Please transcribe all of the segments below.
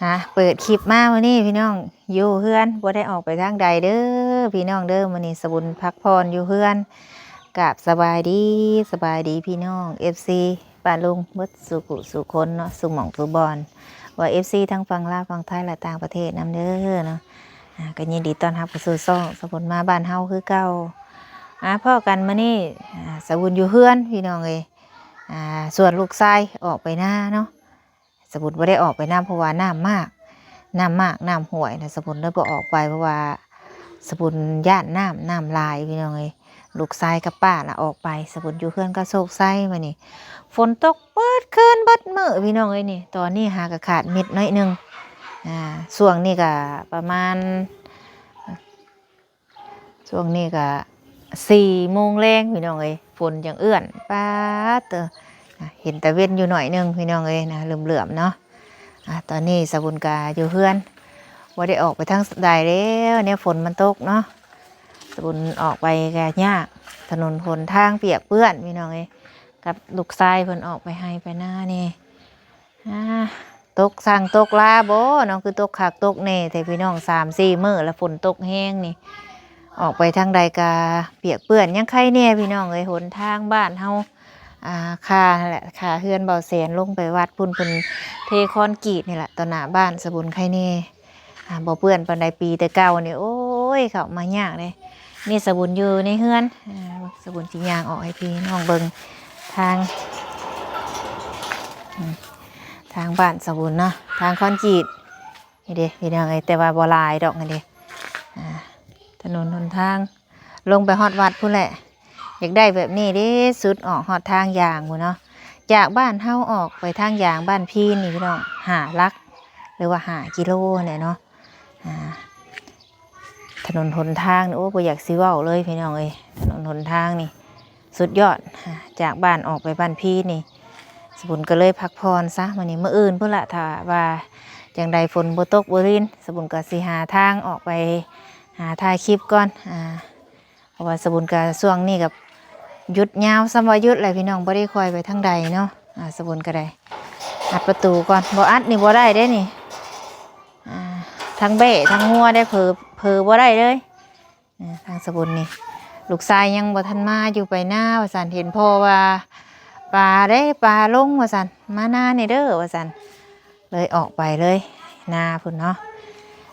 ນະ ເປີດຄລິບມາມື້ນີ້ພີ່ນ້ອງ ຢູ່ເຮືອນ ບໍ່ໄດ້ອອກໄປທາງໃດເດີພີ່ນ້ອງເດີ. ມື້ນີ້ສະບຸນພັກຜ່ອນຢູ່ເຮືອນ. ກາບສະບາຍດີ ສະບາຍດີພີ່ນ້ອງເອັຟຊີບ້ານລຸງເບິດສູ່ຜູ້ສູ່ຄົນເນາະ ສູ່ໝ່ອງສູ່ບ່ອນ ວ່າເອັຟຊີທັງຝັ່ງລາວ ຝັ່ງໄທ ແລະ ຕ່າງປະເທດນຳເດີເນາະ. ອ່າ ກໍຍິນດີຕ້ອນຮັບເຂົ້າສູ່ຊ່ອງສະບຸນມາບ້ານເຮົາຄືເກົ່າ. ອ່າ ພໍ້ກັນມື້ນີ້ ອ່າ ສະບຸນຢູ່ເຮືອນພີ່ນ້ອງເອີຍ. ອ່າ ສ່ວນລູກຊາຍອອກໄປນາເນາະ. ສະບຸນບໍ່ໄດ້ອອກໄປນຳ ເພາະວ່ານ້ຳມາກ ນ້ຳມາກ ນ້ຳຫ້ວຍນະ ສະບຸນເລີຍບໍ່ອອກໄປ ເພາະວ່າສະບຸນຢ້ານນ້ຳ ນ້ຳຫຼາຍພີ່ນ້ອງເອີຍ. ລູກຊາຍກັບປ້າລະອອກໄປ ສະບຸນຢູ່ເຮືອນກັບໂຊກໄຊມື້ນີ້. ຝົນຕົກເບິດຄືນເບິດມື້ພີ່ນ້ອງເອີຍນີ້. ຕອນນີ້ຫາກະຂາດເມັດໜ້ອຍໜຶ່ງ. ອ່າ ຊ່ວງນີ້ກະປະມານ ຊ່ວງນີ້ກະສີ່ໂມງແລງພີ່ນ້ອງເອີຍ ຝົນຈັ່ງເອື້ອນ ປາດເຕີ ເຫັນຕາເວັນຢູ່ໜ້ອຍໜຶ່ງພີ່ນ້ອງເອີຍນະ ເຫຼືອມໆເນາະ. ອ່າ ຕອນນີ້ສະບຸນກະຢູ່ເຮືອນ ບໍ່ໄດ້ອອກໄປທາງໃດແລ້ວ ແນວຝົນມັນຕົກເນາະ. ສະບຸນອອກໄປກະຍາກ ຖະໜົນຫົນທາງປຽກເປື້ອນພີ່ນ້ອງເອີຍ ກັບລູກຊາຍເພິ່ນອອກໄປໄຮ່ໄປນາແດ່. ອ່າ ຕົກສັງຕົກລາບໍ່ເນາະ ຄືຕົກຄັກຕົກແນ່ແທ້ພີ່ນ້ອງ. ສາມສີ່ມື້ລະຝົນຕົກແຮງນີ້ ອອກໄປທາງໃດກະປຽກເປື້ອນ. ຍັງໄຄແນ່ພີ່ນ້ອງເອີຍ ຫົນທາງບ້ານເຮົາ ອ່າ ຄາຫັ້ນແຫຼະ ຄາເຮືອນເບົາແສນ ລົງໄປວັດພຸ້ນ ເພິ່ນເທຄອນກຣີດນີ້ແຫຼະ ຕໍ່ໜ້າບ້ານ ສະບຸນໄຄແນ່. ອ່າ ບໍ່ເປື້ອນປານໃດ ປີແຕ່ເກົ່ານີ້ ໂອ້ຍ ເຂົ້າມາຍາກເດ້. ນີ້ສະບຸນຢູ່ໃນເຮືອນ. ອ່າ ສະບຸນຊິຍ່າງອອກໃຫ້ພີ່ນ້ອງເບິ່ງທາງ ອາ ທາງບ້ານສະບຸນເນາະ ທາງຄອນກຣີດນີ້ເດ້ພີ່ນ້ອງເອີຍ ແຕ່ວ່າບໍ່ຫຼາຍດອກຫັ້ນເດ້. ອ່າ ຖະໜົນຫົນທາງ ລົງໄປຮອດວັດພຸ້ນແຫຼະ. ຢາກໄດ້ແບບນີ້ເດ້ ສຸດອອກຮອດທາງຢາງພຸ້ນເນາະ. ຈາກບ້ານເຮົາອອກໄປທາງຢາງບ້ານພີນນີ້ພີ່ນ້ອງ ຫ້າຫຼັກ ຫຼືວ່າຫ້າກິໂລຫັ້ນແຫຼະເນາະ. ອ່າ ຖະໜົນຫົນທາງນີ້ ໂອ້ ບໍ່ຢາກຊິເວົ້າເລີຍພີ່ນ້ອງເອີຍ ຖະໜົນຫົນທາງນີ້ສຸດຍອດ. ອ່າ ຈາກບ້ານອອກໄປບ້ານພີນນີ້ ສະບຸນກໍເລີຍພັກຜ່ອນຊະມື້ນີ້ ມື້ອື່ນພຸ້ນລະ ຖ້າວ່າຈັ່ງໃດຝົນບໍ່ຕົກບໍ່ລິນ ສະບຸນກໍຊິຫາທາງອອກໄປ ຫາຖ່າຍຄລິບກ່ອນ. ອ່າ ເພາະວ່າສະບຸນກະຊ່ວງນີ້ກະຢຸດຍາວ ສ່ຳວ່າຢຸດແຫຼະພີ່ນ້ອງ ບໍ່ໄດ້ຄ່ອຍໄປທາງໃດເນາະ. ອ່າ ສະບຸນກະໄດ້ອັດປະຕູກ່ອນ ບໍ່ອັດນີ້ບໍ່ໄດ້ເດ້ນີ້. ອ່າ ທັງແບ້ທັງຫົວໄດ້ ເຜີ ເຜີບໍ່ໄດ້ເລີຍ. ອ່າ ທາງສະບຸນນີ້ ລູກຊາຍຍັງບໍ່ທັນມາຢູ່ ໄປນາວ່າຊັ້ນ ເຫັນພໍ່ວ່າ ປາເດ້ ປາລົງວ່າຊັ້ນ ມານາແດ່ເດີວ່າຊັ້ນ ເລີຍອອກໄປເລີຍນາພຸ້ນເນາະ.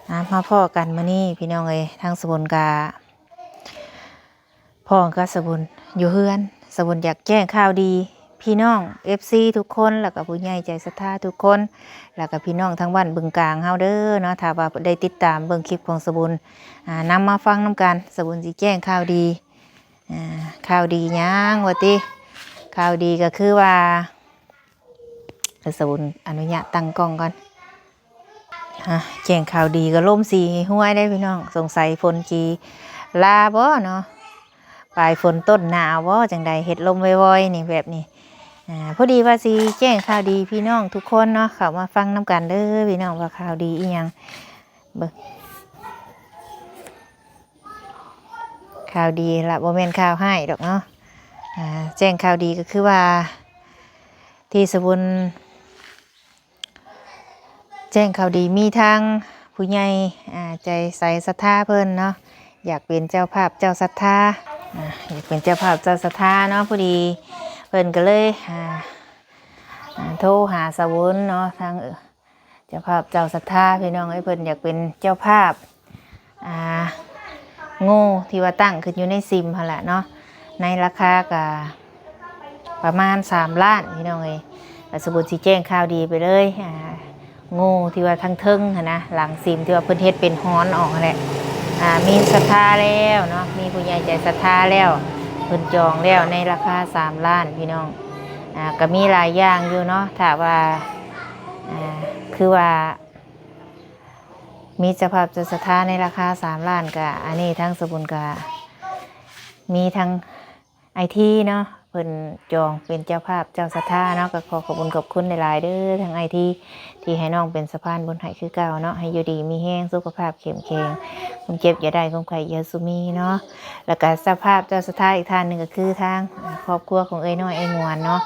ອ່າ ມາພໍ້ກັນມື້ນີ້ພີ່ນ້ອງເອີຍ ທາງສະບຸນກະ ພ້ອມກັບສະບຸນຢູ່ເຮືອນ. ສະບຸນຢາກແຈ້ງຂ່າວດີພີ່ນ້ອງເອັຟຊີທຸກຄົນ ແລ້ວກໍຜູ້ໃຫຍ່ໃຈສັດທາທຸກຄົນ ແລ້ວກໍພີ່ນ້ອງທາງບ້ານບຶງກາງເຮົາເດີເນາະ. ຖ້າວ່າໄດ້ຕິດຕາມເບິ່ງຄລິບຂອງສະບຸນ ອ່າ ນຳມາຟັງນຳກັນ ສະບຸນຊິແຈ້ງຂ່າວດີ. ອ່າ ຂ່າວດີຫຍັງວ່າຕິ ຂ່າວດີກໍຄືວ່າ ສະບຸນອະນຸຍາດຕັ້ງກ້ອງກ່ອນ. ອ່າ ແຈ້ງຂ່າວດີກໍລົມຊິຫົວຍເດ້ພີ່ນ້ອງ ສົງໄສຝົນຊິລາບໍ່ເນາະ ປາຍຝົນຕົ້ນໜາວບໍ່ ຈັ່ງໃດເຮັດລົມວອຍໆນີ້ ແບບນີ້. ອ່າ ພໍດີວ່າຊິແຈ້ງຂ່າວດີພີ່ນ້ອງທຸກຄົນເນາະ ເຂົ້າມາຟັງນຳກັນເດີພີ່ນ້ອງ ວ່າຂ່າວດີອີ່ຫຍັງ. ເບິ່ງ ຂ່າວດີລະ ບໍ່ແມ່ນຂ່າວຮ້າຍດອກເນາະ. ອ່າ ແຈ້ງຂ່າວດີກໍຄືວ່າ ທີ່ສະບຸນແຈ້ງຂ່າວດີ ມີທາງຜູ້ໃຫຍ່ ອ່າ ໃຈໃສສັດທາເພິ່ນເນາະ ຢາກເປັນເຈົ້າພາບເຈົ້າສັດທາ ອ່າ ຢາກເປັນເຈົ້າພາບເຈົ້າສັດທາເນາະ. ພໍດີເພິ່ນກໍເລີຍ ອ່າ ອ່າ ໂທຫາສະບຸນເນາະ ທາງ ເຈົ້າພາບເຈົ້າສັດທາພີ່ນ້ອງເອີຍ ເພິ່ນຢາກເປັນເຈົ້າພາບ ອ່າ ໂງ່ທີ່ວ່າຕັ້ງຂຶ້ນຢູ່ໃນສິມຫັ້ນແຫຼະເນາະ ໃນລາຄາກະປະມານສາມລ້ານພີ່ນ້ອງເອີຍ. ກະສະບຸນຊິແຈ້ງຂ່າວດີໄປເລີຍ ອ່າ ໂງ່ທີ່ວ່າທາງເທິງຫັ້ນນະ ຫຼັງສິມທີ່ວ່າເພິ່ນເຮັດເປັນຮອນອອກຫັ້ນແຫຼະ ອ່າ ມີສັດທາແລ້ວເນາະ ມີຜູ້ໃຫຍ່ໃຈສັດທາແລ້ວ ເພິ່ນຈອງແລ້ວໃນລາຄາສາມລ້ານພີ່ນ້ອງ. ອ່າ ກະມີຫຼາຍຢ່າງຢູ່ເນາະ ຖ້າວ່າ ອ່າ ຄືວ່າ ມີເຈົ້າພາບເຈົ້າສັດທາໃນລາຄາສາມລ້ານ ກະອັນນີ້ທາງສະບຸນກະມີທັງໄອທີເນາະ ເພິ່ນຈອງເປັນເຈົ້າພາບເຈົ້າສັດທາເນາະ. ກະຂໍຂອບຄຸນຂອບຄຸນຫຼາຍໆເດີ ທາງໄອທີ ທີ່ໃຫ້ນ້ອງເປັນສະພານບຸນໃຫ້ຄືເກົ່າເນາະ ໃຫ້ຢູ່ດີມີແຮງ ສຸຂະພາບເຂັ້ມແຂງ ຄວາມເຈັບຢ່າໄດ້ ຄວາມໄຂ້ຢ່າສູ່ມີເນາະ. ແລ້ວກະເຈົ້າພາບເຈົ້າສັດທາອີກທ່ານໜຶ່ງ ກະຄືທາງ ອ່າ ຄອບຄົວຂອງເອື້ອຍນ້ອຍເອື້ອຍມ່ວນເນາະ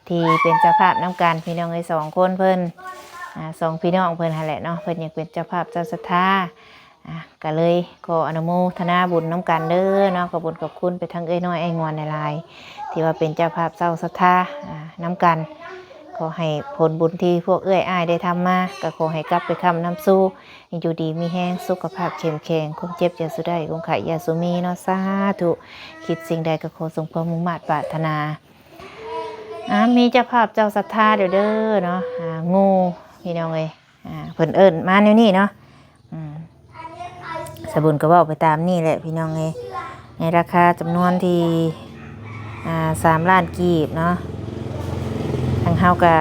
ທີ່ເປັນເຈົ້າພາບນຳກັນພີ່ນ້ອງເອີຍ ສອງຄົນເພິ່ນ ອ່າ ສອງພີ່ນ້ອງເພິ່ນຫັ້ນແຫຼະເນາະ ເພິ່ນຢາກເປັນເຈົ້າພາບເຈົ້າສັດທາ ອ່າ ກໍເລີຍຂໍອະນຸໂມທະນາບຸນນຳກັນເດີເນາະ. ຂອບຄຸນຂອບຄຸນໄປທາງເອື້ອຍນ້ອຍອ້າຍງວນຫຼາຍໆ ທີ່ວ່າເປັນເຈົ້າພາບເຈົ້າສັດທາ ອ່າ ນຳກັນ. ຂໍໃຫ້ຜົນບຸນທີ່ພວກເອື້ອຍອ້າຍໄດ້ທຳມາ ກໍຂໍໃຫ້ກັບໄປຄ້ຳນຳສູ່ ຢູ່ດີມີແຮງ ສຸຂະພາບເຂັ້ມແຂງ ຄວາມເຈັບຢ່າສູ່ໄດ້ ຄວາມໄຂ້ຢ່າສູ່ມີເນາະ ສາທຸ. ຄິດສິ່ງໃດກໍຂໍສົມຄວາມມຸ່ງມາດປາດຖະໜາ. ອ່າ ມີເຈົ້າພາບເຈົ້າສັດທາເດີເດີເນາະ ອ່າ ງູພີ່ນ້ອງເອີຍ ອ່າ ເພິ່ນເອີ້ນມາແນວນີ້ເນາະ. ອືມ ສາບຸນກໍເວົ້າໄປຕາມນີ້ແຫຼະພີ່ນ້ອງເອີຍ ໃນລາຄາຈຳນວນທີ່ ອ່າ ສາມລ້ານກີບເນາະ. ທາງເຮົາກະ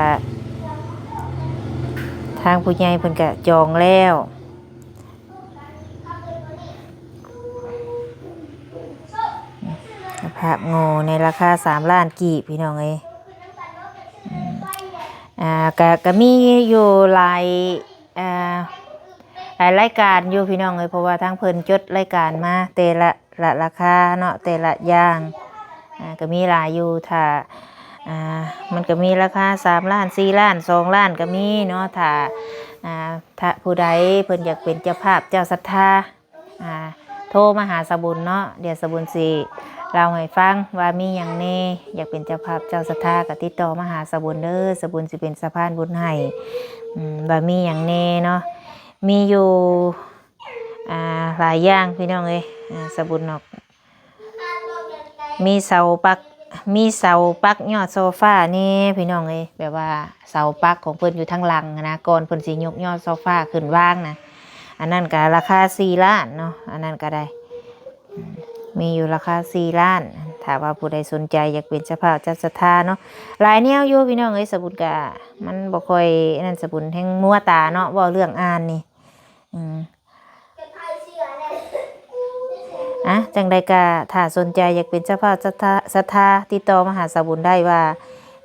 ທາງຜູ້ໃຫຍ່ເພິ່ນກະຈອງແລ້ວ ພາບງໍໃນລາຄາສາມລ້ານກີບພີ່ນ້ອງເອີຍ. ອືມ ອ່າ ກະ ກະມີຢູ່ຫຼາຍ ອ່າ ຫຼາຍລາຍການຢູ່ພີ່ນ້ອງເອີຍ ເພາະວ່າທາງເພິ່ນຈົດລາຍການມາແຕ່ລະ ລະລາຄາເນາະ ແຕ່ລະຢ່າງ ອ່າ ກະມີຫຼາຍຢູ່. ຖ້າ ອ່າ ມັນກະມີລາຄາສາມລ້ານ ສີ່ລ້ານ ສອງລ້ານກະມີເນາະ. ຖ້າ ອ່າ ຖ້າຜູ້ໃດເພິ່ນຢາກເປັນເຈົ້າພາບເຈົ້າສັດທາ ອ່າ ໂທມາຫາສາບຸນເນາະ ດຽວສາບຸນຊິເລົ່າໃຫ້ຟັງວ່າມີຫຍັງແດ່. ຢາກເປັນເຈົ້າພາບເຈົ້າສັດທາກໍຕິດຕໍ່ມາຫາສາບຸນເດີ ສາບຸນຊິເປັນສະພານບຸນໃຫ້ ອືມ ວ່າມີຫຍັງແດ່ເນາະ. ມີຢູ່ ອ່າ ຫຼາຍຢ່າງພີ່ນ້ອງເອີຍ ອ່າ ສາບຸນເນາະ ມີເສົາປັກ ມີເສົາປັກຍອດໂຊຟາແດ່ພີ່ນ້ອງເອີຍ ແບບວ່າເສົາປັກຂອງເພິ່ນຢູ່ທາງຫຼັງຫັ້ນນະ ກ່ອນເພິ່ນຊິຍົກຍອດໂຊຟາຂຶ້ນວາງນະ. ອັນນັ້ນກະລາຄາສີ່ລ້ານເນາະ ອັນນັ້ນກະໄດ້ ອືມ ມີຢູ່ລາຄາສີ່ລ້ານ. ຖ້າວ່າຜູ້ໃດສົນໃຈຢາກເປັນເຈົ້າພາບເຈົ້າສັດທາເນາະ ຫຼາຍແນວຢູ່ພີ່ນ້ອງເອີຍ. ສາບຸນກະ ມັນບໍ່ຄ່ອຍອັນນັ້ນ ສາບຸນແຮ່ງມົວຕາເນາະ ເວົ້າເລື່ອງອ່ານນີ້ ອືມ ອ່ະ ຈັ່ງໃດກະຖ້າສົນໃຈຢາກເປັນເຈົ້າພາບສັດທາ ສັດທາ ຕິດຕໍ່ມາຫາສາບຸນໄດ້ວ່າ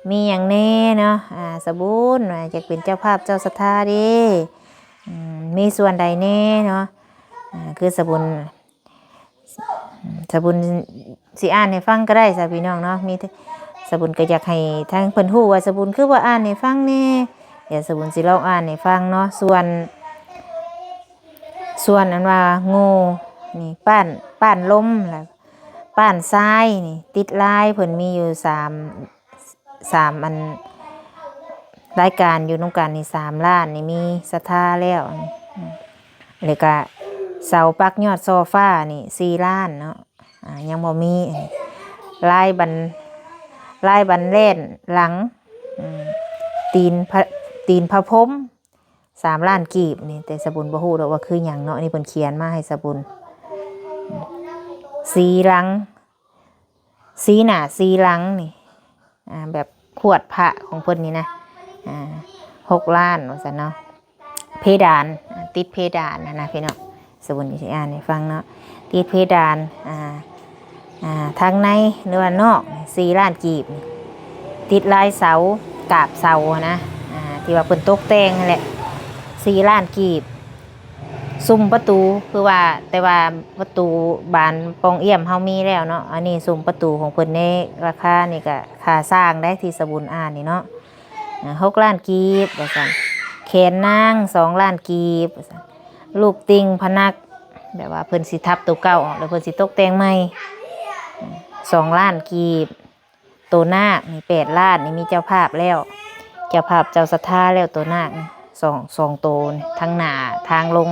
ມີຫຍັງແດ່ເນາະ. ອ່າ ສາບຸນ ຢາກເປັນເຈົ້າພາບເຈົ້າສັດທາເດ້ ອືມ ມີສ່ວນໃດແດ່ເນາະ. ອ່າ ຄືສາບຸນ ສາບຸນຊິອ່ານໃຫ້ຟັງກໍໄດ້ຊະພີ່ນ້ອງເນາະ. ມີ ສາບຸນກໍຢາກໃຫ້ທາງເພິ່ນຮູ້ວ່າ ສາບຸນຄືບໍ່ອ່ານໃຫ້ຟັງແດ່ ດຽວສາບຸນຊິລອງອ່ານໃຫ້ຟັງເນາະ. ສ່ວນ ສ່ວນອັນວ່າງູນີ້ ປ້ານ ປ້ານລົມ ແລະ ປ້ານຊາຍນີ້ ຕິດລາຍເພິ່ນມີຢູ່ສາມ ສາມອັນ ລາຍການຢູ່ນຳກັນນີ້ ສາມລ້ານນີ້ ມີສັດທາແລ້ວ ແລ້ວກະເສົາປັກຍອດໂຊຟານີ້ ສີ່ລ້ານເນາະ. ອ່າ ຍັງບໍ່ມີ ລາຍບັນ ລາຍບັນແລ່ນຫຼັງ ອືມ ຕີນພະ ຕີນພະພົມ ສາມລ້ານກີບນີ້ ແຕ່ສາບຸນບໍ່ຮູ້ດອກວ່າຄືຫຍັງເນາະ. ອັນນີ້ເພິ່ນຂຽນມາໃຫ້ສາບຸນ ສີຫຼັງ ສີໜ້າສີຫຼັງນີ້ ອ່າ ແບບຂວດພະຂອງເພິ່ນນີ້ນະ ອ່າ ຫົກລ້ານວ່າຊັ້ນເນາະ. ເພດານ ອ່າ ຕິດເພດານຫັ້ນນະພີ່ນ້ອງ ສາບຸນຊິອ່ານໃຫ້ຟັງເນາະ. ຕິດເພດານ ອ່າ ອ່າ ທາງໃນ ຫຼືວ່ານອກ ສີ່ລ້ານກີບ. ຕິດລາຍເສົາ ກາບເສົາຫັ້ນນະ ອ່າ ທີ່ວ່າເພິ່ນຕົກແຕ່ງຫັ້ນແຫຼະ ສີ່ລ້ານກີບ. ຊຸມປະຕູ ຄືວ່າ ແຕ່ວ່າປະຕູບານປ່ອງອ້ຽມເຮົາມີແລ້ວເນາະ. ອັນນີ້ຊຸມປະຕູຂອງເພິ່ນໃນລາຄານີ້ກະຄ່າສ້າງໄດ້ ທີ່ສາບຸນອ່ານນີ້ເນາະ ຫົກລ້ານກີບວ່າຊັ້ນ. ແຂນນາງ ສອງລ້ານກີບວ່າຊັ້ນ. ລູກຕິ່ງພະນັກ ແບບວ່າເພິ່ນຊິທັບໂຕເກົ່າອອກ ແລ້ວເພິ່ນຊິຕົກແຕ່ງໃໝ່ ສອງລ້ານກີບ. ໂຕນາກນີ້ ແປດລ້ານນີ້ ມີເຈົ້າພາບແລ້ວ ເຈົ້າພາບເຈົ້າສັດທາແລ້ວ. ໂຕນາກນີ້ ສອງ ສອງໂຕນີ້ ທັງໜ້າທາງລົງ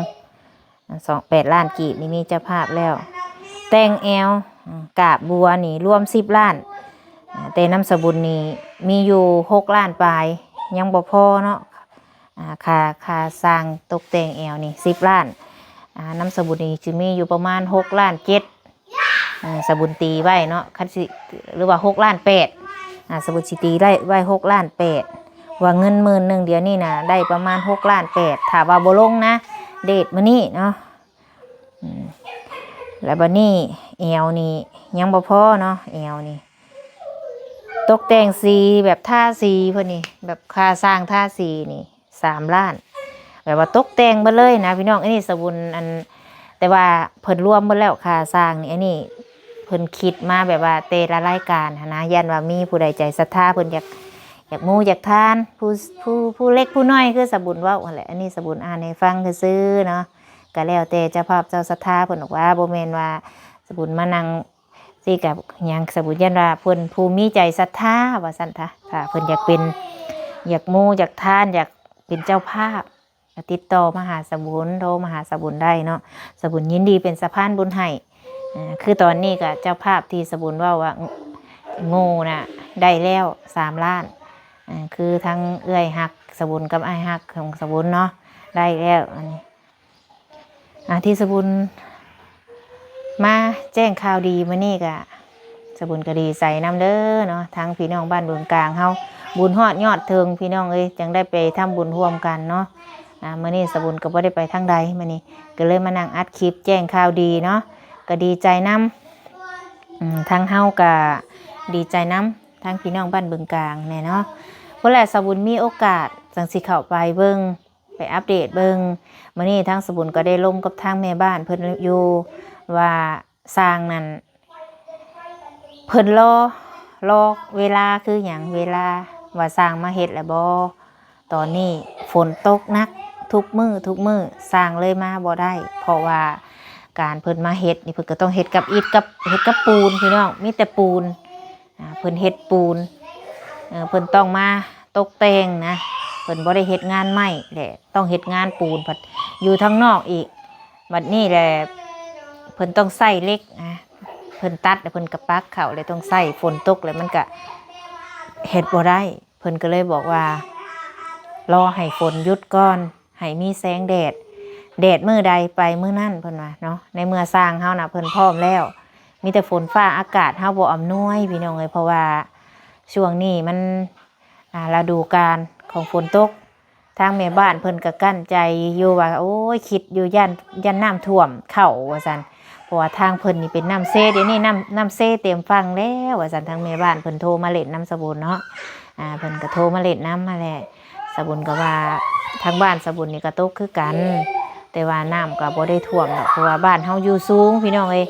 ສອງ ແປດລ້ານກີບນີ້ ມີເຈົ້າພາບແລ້ວ. ແຕ່ງແອວ ອາ ກາບບົວນີ້ລວມສິບລ້ານ ອາ ແຕ່ນຳສະບຸນນີ້ມີຢູ່ຫົກລ້ານປາຍ ຍັງບໍ່ພໍເນາະ. ອາ ຄ່າ ຄ່າສ້າງຕົກແຕ່ງແອວນີ້ສິບລ້ານ ອາ ນຳສະບຸນນີ້ຊິມີຢູ່ປະມານຫົກລ້ານເຈັດ ອາ ສະບຸນຕີໄວ້ເນາະ ຄັນຊິ ຫຼືວ່າຫົກລ້ານແປດ ອາ ສະບຸນຊິຕີໄດ້ໄວ້ຫົກລ້ານແປດ ວ່າເງິນໝື່ນໜຶ່ງດຽວນີ້ນະ ໄດ້ປະມານຫົກລ້ານແປດ ຖ້າວ່າບໍ່ລົງນະ ເດດມື້ນີ້ເນາະ. ອືມ ແລ້ວບັດນີ້ແອວນີ້ຍັງບໍ່ພໍເນາະ ແອວນີ້ຕົກແຕ່ງສີ ແບບທາສີເພິ່ນນີ້ ແບບຄ່າຊ່າງທາສີນີ້ ສາມລ້ານ ແບບວ່າຕົກແຕ່ງເບິດເລີຍນະພີ່ນ້ອງ. ອັນນີ້ສະບຸນ ອັນ ແຕ່ວ່າເພິ່ນລວມເບິດແລ້ວຄ່າຊ່າງນີ້ ອັນນີ້ເພິ່ນຄິດມາແບບວ່າແຕ່ລະລາຍການຫັ້ນນະ ຢ້ານວ່າມີຜູ້ໃດໃຈສັດທາ ເພິ່ນຢາກ ຢາກໝູຢາກທ່ານ ຜູ້ ຜູ້ ຜູ້ເລັກຜູ້ນ້ອຍ ຄືສະບຸນເວົ້າຫັ້ນແຫຼະ. ອັນນີ້ສະບຸນອ່ານໃຫ້ຟັງຊື່ໆເນາະ ກະແລ້ວແຕ່ເຈົ້າພາບເຈົ້າສັດທາເພິ່ນອອກວ່າ ບໍ່ແມ່ນວ່າສະບຸນມານັ່ງ ຊິກັບຫຍັງ ສະບຸນຢ້ານວ່າເພິ່ນຜູ້ມີໃຈສັດທາວ່າຊັ້ນຊະ ຖ້າເພິ່ນຢາກເປັນ ຢາກໝູຢາກທ່ານ ຢາກເປັນເຈົ້າພາບ ກໍຕິດຕໍ່ມາຫາສະບຸນ ໂທມາຫາສະບຸນໄດ້ເນາະ ສະບຸນຍິນດີເປັນສະພານບຸນໃຫ້. ເອີ ຄືຕອນນີ້ກໍເຈົ້າພາບທີ່ສະບຸນເວົ້າວ່າ ງ- ໂງ່ນະ ໄດ້ແລ້ວສາມລ້ານ ເອີ ຄືທັງເອື້ອຍຮັກສະບຸນກັບອ້າຍຮັກຂອງສະບຸນເນາະ ໄດ້ແລ້ວ ອັນນີ້ ອ່າ ທີ່ສະບຸນມາແຈ້ງຂ່າວດີມື້ນີ້ກະ ສະບຸນກະດີໃຈນຳເດີເນາະ ທັງພີ່ນ້ອງບ້ານບຶງກາງເຮົາ ບຸນຮອດຍອດເທິງ ພີ່ນ້ອງເອີຍ ຈັ່ງໄດ້ໄປທຳບຸນຮ່ວມກັນເນາະ. ອ່າ ມື້ນີ້ສະບຸນກະບໍ່ໄດ້ໄປທາງໃດ ມື້ນີ້ກະເລີຍມານັ່ງອັດຄລິບແຈ້ງຂ່າວດີເນາະ ກະດີໃຈນຳ ອືມ ທັງເຮົາກະດີໃຈນຳ ທັງພີ່ນ້ອງບ້ານບຶງກາງແດ່ເນາະ. ພຸ້ນແຫຼະ ສະບຸນມີໂອກາດຈັ່ງຊິເຂົ້າໄປເບິ່ງ ໄປອັບເດດເບິ່ງ. ມື້ນີ້ທາງສະບຸນກໍໄດ້ລົມກັບທາງແມ່ບ້ານເພິ່ນຢູ່ວ່າ ຊ່າງນັ້ນ ເພິ່ນລໍ ລໍເວລາຄືຫຍັງ ເວລາວ່າຊ່າງມາເຮັດແລ້ວບໍ່. ຕອນນີ້ຝົນຕົກໜັກທຸກມື້ ທຸກມື້ ຊ່າງເລີຍມາບໍ່ໄດ້ ເພາະວ່າການເພິ່ນມາເຮັດນີ້ ເພິ່ນກໍຕ້ອງເຮັດກັບອິດ ກັບ ເຮັດກັບປູນ ພີ່ນ້ອງ ມີແຕ່ປູນ. ອ່າ ເພິ່ນເຮັດປູນ ເອີ ເພິ່ນຕ້ອງມາຕົກແຕ່ງນະ ເພິ່ນບໍ່ໄດ້ເຮັດງານໄມ້ແຫຼະ ຕ້ອງເຮັດງານປູນ ພັດຢູ່ທາງນອກອີກ ບັດນີ້ແຫຼະ ເພິ່ນຕ້ອງໃຊ້ເຫຼັກນະ ເພິ່ນຕັດແລ້ວເພິ່ນກະປັກເຂົ້າ ແລ້ວຕ້ອງໃຊ້ ຝົນຕົກແລ້ວມັນກະເຮັດບໍ່ໄດ້. ເພິ່ນກໍເລີຍບອກວ່າ ລໍໃຫ້ຝົນຢຸດກ່ອນ ໃຫ້ມີແສງແດດ ແດດມື້ໃດໄປມື້ນັ້ນ ເພິ່ນວ່າເນາະ. ໃນເມື່ອຊ່າງເຮົານະ ເພິ່ນພ້ອມແລ້ວ ມີແຕ່ຝົນຟ້າອາກາດເຮົາບໍ່ອຳນວຍ ພີ່ນ້ອງເອີຍ ເພາະວ່າຊ່ວງນີ້ມັນ ອ່າ ລະດູການຂອງຝົນຕົກ. ທາງແມ່ບ້ານເພິ່ນກະກັ້ນໃຈຢູ່ວ່າ ໂອ້ຍ ຄິດຢູ່ ຢ້ານ ຢ້ານນ້ຳຖ້ວມເຂົ້າວ່າຊັ້ນ ເພາະວ່າທາງເພິ່ນນີ້ເປັນນ້ຳເຊ ດຽວນີ້ນ້ຳ ນ້ຳເຊເຕັມຝັ່ງແລ້ວວ່າຊັ້ນ. ທາງແມ່ບ້ານເພິ່ນໂທມາຫຼິ້ນນຳສະບຸນເນາະ ອ່າ ເພິ່ນກະໂທມາຫຼິ້ນນຳຫັ້ນແຫຼະ. ສະບຸນກໍວ່າທາງບ້ານສະບຸນນີ້ກໍຕົກຄືກັນ ແຕ່ວ່ານ້ຳກໍບໍ່ໄດ້ຖ້ວມດອກ ເພາະວ່າບ້ານເຮົາຢູ່ສູງ ພີ່ນ້ອງເອີຍ.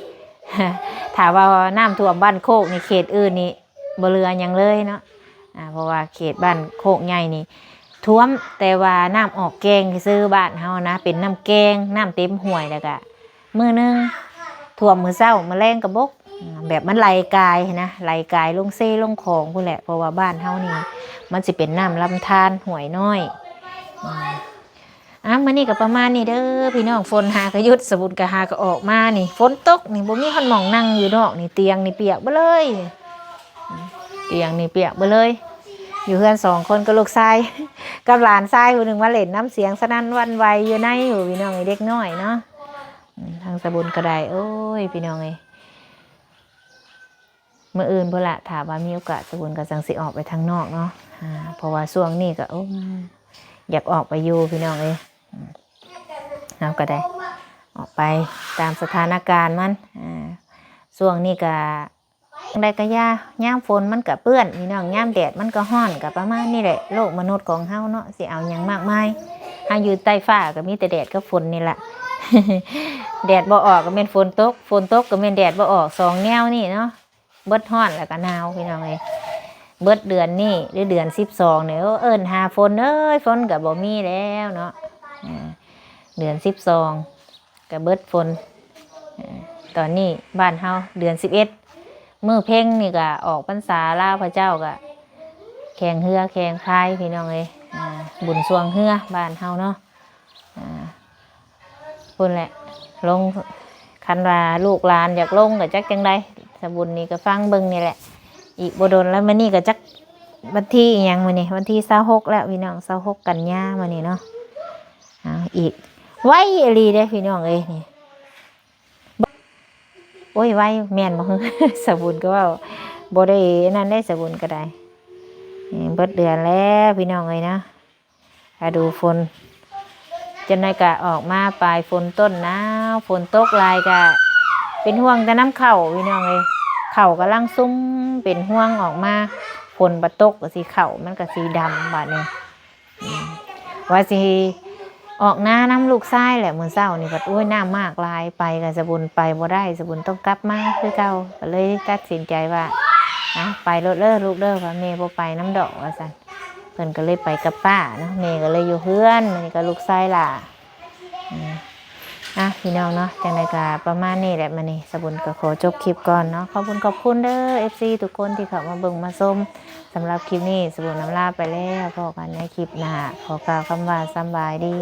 ຖ້າວ່ານ້ຳຖ້ວມບ້ານໂຄກນີ້ ເຂດອື່ນນີ້ບໍ່ເຫຼືອຫຍັງເລີຍເນາະ ອ່າ ເພາະວ່າເຂດບ້ານໂຄກໃຫຍ່ນີ້ຖ້ວມ ແຕ່ວ່ານ້ຳອອກແກ້ງຊື່ໆ ບ້ານເຮົານະ ເປັນນ້ຳແກ້ງ ນ້ຳເຕັມຫ້ວຍ ແລ້ວກະ ມື້ໜຶ່ງຖ້ວມມື້ເຊົ້າ ມື້ແລງກະບົກ ແບບມັນໄຫຼກາຍຫັ້ນນະ ໄຫຼກາຍລົງເຊລົງຂອງພຸ້ນແຫຼະ ເພາະວ່າບ້ານເຮົານີ້ມັນຊິເປັນນ້ຳລຳທານຫ້ວຍນ້ອຍ. ອ່າ ມື້ນີ້ກໍປະມານນີ້ເດີພີ່ນ້ອງ ຝົນຫາກະຢຸດ ສະບຸນກະຫາກະອອກມານີ້ ຝົນຕົກນີ້ ບໍ່ມີຮອດໝ່ອງນັ່ງຢູ່ນອກນີ້ ຕຽງນີ້ປຽກເບິດເລີຍ ຕຽງນີ້ປຽກເບິດເລີຍ. ຢູ່ເຮືອນສອງຄົນກັບລູກຊາຍ ກັບຫຼານຊາຍຜູ້ໜຶ່ງມາຫຼິ້ນນຳ ສຽງສະໜັ່ນຫວັ່ນໄຫວຢູ່ໃນ ໂອ້ ພີ່ນ້ອງເອີຍ ເດັກນ້ອຍເນາະ. ອືມ ທາງສະບຸນກໍໄດ້ ໂອ້ຍ ພີ່ນ້ອງເອີຍ ມື້ອື່ນພຸ້ນລະ ຖ້າວ່າມີໂອກາດ ສະບຸນກໍຈັ່ງຊິອອກໄປທາງນອກເນາະ ອ່າ ເພາະວ່າຊ່ວງນີ້ກໍ ໂອ້ ຢາກອອກໄປຢູ່ ພີ່ນ້ອງເອີຍ ອືມ ເຮົາກໍໄດ້ອອກໄປຕາມສະຖານະການມັນ ອ່າ ຊ່ວງນີ້ກໍ ຈັ່ງໃດກໍຢ່າ ຍາມຝົນມັນກໍເປື້ອນ ພີ່ນ້ອງ ຍາມແດດມັນກໍຮ້ອນ ກໍປະມານນີ້ແຫຼະ ໂລກມະນຸດຂອງເຮົາເນາະ ຊິເອົາຫຍັງມາກມາຍ. ເຮົາຢູ່ໃຕ້ຟ້າກໍມີແຕ່ແດດກັບຝົນນີ້ລະ ແດດບໍ່ອອກກໍແມ່ນຝົນຕົກ ຝົນຕົກກໍແມ່ນແດດບໍ່ອອກ ສອງແນວນີ້ເນາະ ເບິດຮ້ອນແລ້ວກໍໜາວ ພີ່ນ້ອງເອີຍ. ເບິດເດືອນນີ້ ຫຼື ເດືອນສິບສອງນີ້ ໂອ້ ເອີ້ນຫາຝົນເອີຍ ຝົນກໍບໍ່ມີແລ້ວເນາະ ເອີ ເດືອນສິບສອງ ກະເບິດຝົນ. ເອີ ຕອນນີ້ບ້ານເຮົາເດືອນສິບເອັດ ມື້ເພັງນີ້ກະອອກພັນສາ ລາວເຂົາເຈົ້າກະແຂ່ງເຮືອແຂ່ງພາຍ ພີ່ນ້ອງເອີຍ ອ່າ ບຸນຊ່ວງເຮືອບ້ານເຮົາເນາະ ອ່າ ພຸ້ນແຫຼະ ລົງ ຄັນວ່າລູກຫຼານຢາກລົງກະຈັກຈັ່ງໃດ ສະບຸນນີ້ກະຟັງເບິ່ງນີ້ແຫຼະ ອີກບໍ່ດົນແລ້ວ. ມື້ນີ້ກະຈັກວັນທີອີ່ຫຍັງ ມື້ນີ້ວັນທີຊາວຫົກແລ້ວ ພີ່ນ້ອງ ຊາວຫົກກັນຍາມື້ນີ້ເນາະ. ເອົາອີກ ໄວອີ່ຫຼີເດ້ພີ່ນ້ອງເອີຍ ນີ້ ໂອ້ຍ ໄວແມ່ນບໍ່? ສະບຸນກໍເວົ້າບໍ່ໄດ້ອັນນັ້ນເດ້ ສະບຸນກໍໄດ້ ນີ້ເບິດເດືອນແລ້ວພີ່ນ້ອງເອີຍເນາະ ລະດູຝົນ ຈັກໜ້ອຍກະອອກມາປາຍຝົນຕົ້ນໜາວ ຝົນຕົກຫຼາຍກະເປັນຫ່ວງແຕ່ນຳເຂົ້າພີ່ນ້ອງເອີຍ ເຂົ້າກຳລັງຊຸ່ມ ເປັນຫ່ວງອອກມາ ຝົນບາດຕົກກະຊິເຂົ້າ ມັນກະຊິດຳບາດນີ້. ອືມ ວ່າຊິອອກນານຳລູກຊາຍແຫຼະ ມື້ເຊົ້ານີ້ພັດ ໂອ້ຍ ນ້ຳມາກຫຼາຍ ໄປກະສະບຸນໄປບໍ່ໄດ້ ສະບຸນຕ້ອງກັບມາຄືເກົ່າ ກະເລີຍຕັດສິນໃຈວ່າ ອາ ໄປໂລດເດີລູກເດີ ວ່າແມ່ບໍ່ໄປນຳດອກວ່າຊັ້ນ. ເພິ່ນກໍເລີຍໄປກັບປ້າເນາະ ແມ່ກໍເລີຍຢູ່ເຮືອນ ມື້ນີ້ກໍລູກຊາຍຫຼ້າ. ອືມ ອ່ະ ພີ່ນ້ອງເນາະ ຈັ່ງໃດກໍປະມານນີ້ແຫຼະ ມື້ນີ້ສະບຸນກໍຂໍຈົບຄລິບກ່ອນເນາະ. ຂອບຄຸນ ຂອບຄຸນເດີ ເອັຟຊີ ທຸກຄົນທີ່ເຂົ້າມາເບິ່ງມາຊົມ. ສຳລັບຄລິບນີ້ສະບຸນອຳລາໄປແລ້ວ ພໍ້ກັນໃນຄລິບໜ້າ. ຂໍກ່າວຄຳວ່າສຳບາຍດີ.